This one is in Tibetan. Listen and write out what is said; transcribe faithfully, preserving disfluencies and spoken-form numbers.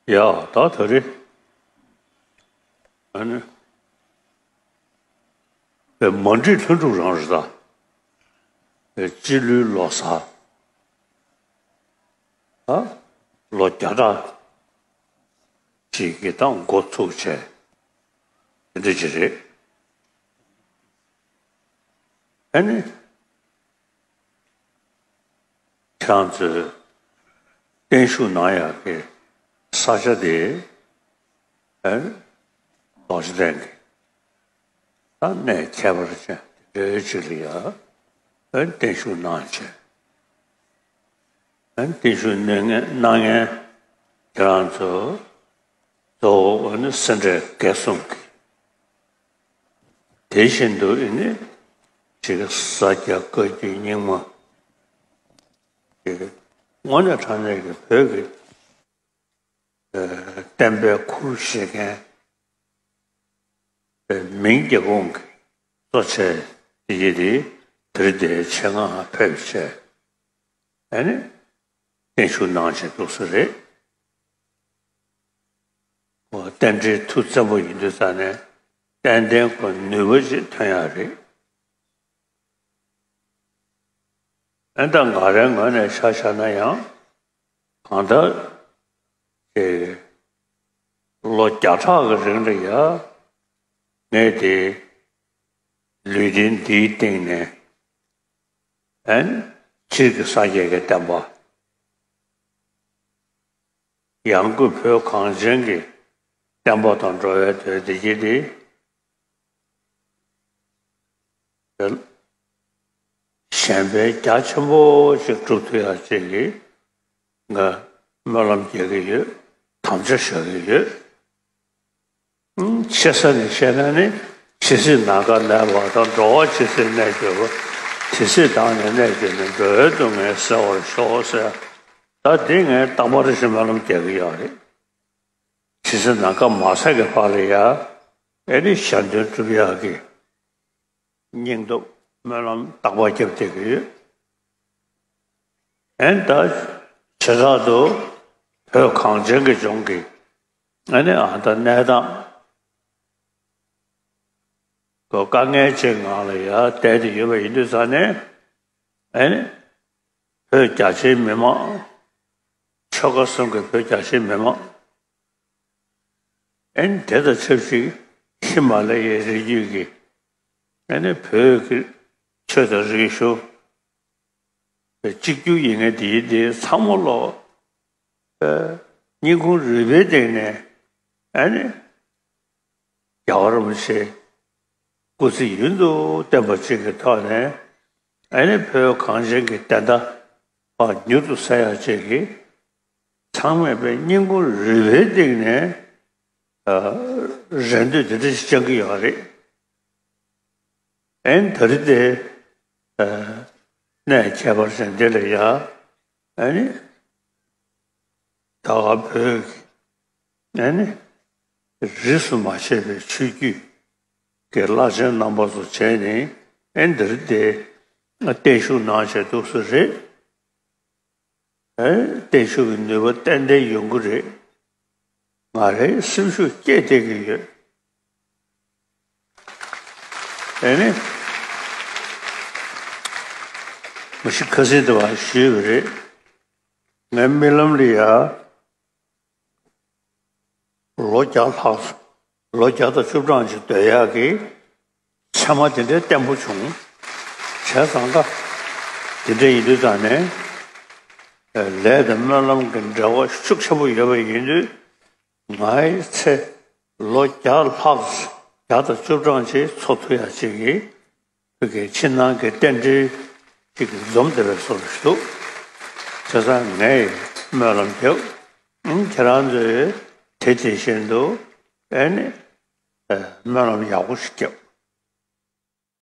ཡ་ད་ད་རེས་ཨ་ནི་པའི་མ་འགྲིག་ལྷུན་གྲུབ་རང་རེད་ད། པའི་སྤྱི་ལོའི་ལོ་གསར་ཨ་ལོ་བརྒྱ་ཕྲག་ཅིག་གི་ད་འགོ་ཚུགས་བྱས་དེ་འདྲ་ཅིག་རེད། ཨ་ནི། ཁྱེད་རང་ཚོས་བརྟན་བཞུགས་གནང་ཡག་གི་ས་ཆ་དེ་ཨ་རྡོ་རྗེ་གདན་གྱི་ད་གནས་ཁྱད་པར་ཅན་དེ་འདྲའི་ཅིག་ལ་ཡ་ཨ་བརྟན་བཞུགས་གནང་བྱས། ཨ་བརྟན་བཞུགས་གནང་མཁན་གནང་མཁན་ཁྱེད་རང་ཚོ་གཙོ་བོ་ཨ་ནི་སེ་འབྲས་དགེ་གསུམ་གྱི། དེ་བཞིན་དུ་ཨེ་ནི་ཅིག་ས་སྐྱ་བཀའ་བརྒྱུད་རྙིང་མ་ཅིག་དངོས་གནས་དྲང་གནས་ཀྱི་བོད་ཀྱི་ཨེ་བསྟན་པའི་ཁུར་བཞེས་མཁན་ཨེ་མིང་རྒྱལ་ཁོངས་ཀྱི་གཙོ་ཆེ་དེ་ཡི་དེ་དེ་རིང་དེའི་ཆེད་མངགས་ཕེབས་བྱས་ཨེ་ནི་བརྟན་བཞུགས་གནང་བྱས་འདུག་ས་རེད། ཨོ་རྟེན་འབྲེལ་མཐུ་བཙན་པོ་ཡིན་དུས་ཙང་ནས་ཏན་ཏན་ཁོ་ནུས་པ་ཅིག་ཐོན་ཡག་རེད། ཨེ་ད་ང་རའི་ངོས་ནས་ཆ་བཞག་ན་ཡང་གང་ལྟར་ཅིག་ལོ་བརྒྱ་ཕྲག་གི་རིང་ལ་ཡ་ངས་དེ་ལུས་རྟེན་འདིའི་སྟེང་ནས་ཨེ་ཕྱིར་གྱི་སངས་རྒྱས་ཀྱི་བསྟན་པ། ཡང་སྒོས་བོད་གངས་ཅན་གྱི་བསྟན་པ་དང་འགྲོ་བའི་དོན་བདེ་སྐྱིད་དེ། གཞན་ཕན་རྒྱ་ཆེན་པོ་ཞིག་སྒྲུབ་ཐུབ་ཡག་ཅིག་གི་ང་སྨོན་ལམ་རྒྱག་གི་ཡོད། དམ་བཅའ་བཞག་གི་ཡོད། ཆེ་ས་ནས་བཤད་ན་ནི་ཇི་སྲིད་ནམ་མཁའ་གནས་པ་དང་། འགྲོ་བ་ཇི་སྲིད་གནས་གྱུར་པ། དེ་སྲིད་བདག་ནི་གནས་གྱུར་ནས། འགྲོ་བའི་སྡུག་བསྔལ་སེལ་བར་ཤོག་ཟེར། ད་འདི་ངས་རྟག་པར་ཞིག་སྨོན་ལམ་རྒྱག་གི་ཡོད་རེད། ཇི་སྲིད་ནམ་མཁའ་མ་ཟད་ཀྱི་བར་ལ་ཡ་ཨེ་ནི་གཞན་དོན་སྒྲུབ་ཡག་གི་སྙིང་སྟོབས་སྨོན་ལམ་རྟག་པར་རྒྱབ་བསྡད་ཀྱི་ཡོད། ཨེ་ནི་ད་བྱེ་བྲག་ཏུ་བོད་གངས་ཅན་གྱི་ལྗོངས་ཀྱི་ཨེ་ནི་ཨ་ད་གནས་སྟངས་ཀྱི་དཀའ་ངལ་ཅིག་ངང་ལ་ཡ་བསྡད་དེ་ཡོད་པ་ཡིན་དུས་ཙང་ནས་ཨེ་ནི་བོད་རྒྱ་ཆེའི་མི་མང་། ཆོལ་ཁ་གསུམ་གྱི་བོད་རྒྱ་ཆེའི་མི་མང་། ཨེ་ནི་དེ་དང་ཆབས་ཅིག་ཧི་མ་ལ་ཡའི་རི་རྒྱུད་ཀྱི་ཨེ་ནི་བོད་ཀྱི་ཆོས་དང་རིག་གཞུང་གཅིག་གྱུར་ཡིན་མཁན་དེའི་དེ་ཚང་མ་ལོ་སྙིང་ཁུང་རུས་པའི་གཏིང་ནས་ཨེ་ནི་རྒྱལ་བ་རིན་པོ་ཆེ་སྐུ་ཚེ་ཡུན་དུ་བརྟན་པ་ཅིག་གི་ཐོག་ནས་ཨེ་ནི་བོད་གངས་ཅན་གྱི་བདེན་མཐའ་ཕར་མྱུར་དུ་གསལ་ཡག་ཅིག་གི་ཚང་མས་པའི་སྙིང་ཁུང་རུས་པའི་གཏིང་ནས་རེ་འདོད་དེ་འདྲ་ཞིག་བཅང་གི་ཡོད་རེད། ཨེ་ནི་ད་རེས་དེ་གནས་ཁྱད་པར་ཅན་འདི་ལ་ཡ་ཨེ་ནི་ད་ག་བོད་ཀྱི་ཨེ་ནི་རིས་སུ་མ་ཆད་པའི་ཆོས་བརྒྱུད་ཀྱི་བླ་ཆེན་རྣམ་པ་ཚོ་བྱས་ནས་ཨེ་ནི་ད་རེས་དེ་བརྟན་བཞུགས་གནང་བྱས་འདུག་ས་རེད། ཨེ་བརྟན་བཞུགས་ཀྱི་ནུས་པ་ཏན་ཏན་ཡོང་གི་རེད། ང་རའི་སེམས་ཤུགས་སྐྱེད་བསྡད་ཀྱི་ཡོད། ཨེ་ནི་མ་གཞི་ཁ་སང་དེ་བ་ཞུས་པ་རེད། ངའི་རྨི་ལམ་ལ་ཡ་ལོ་བརྒྱ་ལྷག་ལོ་བརྒྱ་དང་བཅུ་གྲངས་ཅིག་སྡོད་ཡག་གི་མཚན་མ་དེ་འདྲའི་བརྟན་པོ་བྱུང་། བྱས་ཙང་ཀ་དེ་འདྲ་ཡིན་དུས་ཙང་ནས་ལས་དང་སྨོན་ལམ་གྱི་འབྲེལ་བ་ཤུགས་ཆེན་པོ་ཡོད་པ་ཡིན་དུས། ང་ཡི་ཚེ་ལོ་བརྒྱ་ལྷག་བརྒྱ་དང་བཅུ་གྲངས་ཅིག་འཚོ་ཐུབ་ཡག་ཅིག་གི་བོད་ཀྱི་ཕྱི་ནང་གི་རྟེན་འབྲེལ་ཅིག་འཛོམས་བསྡད་པའི་བཟོ་འདྲ་ཞིག་འདུག་བྱས་ཙང་ངས་སྨོན་ལམ་རྒྱབ། ཨང་ཁྱེད་རང་ཚོས་དེ་དེ་བཞིན་དུ་ཨེ་ནི་སྨོན་ལམ་ཡག་པོ་ཞིག་རྒྱབ།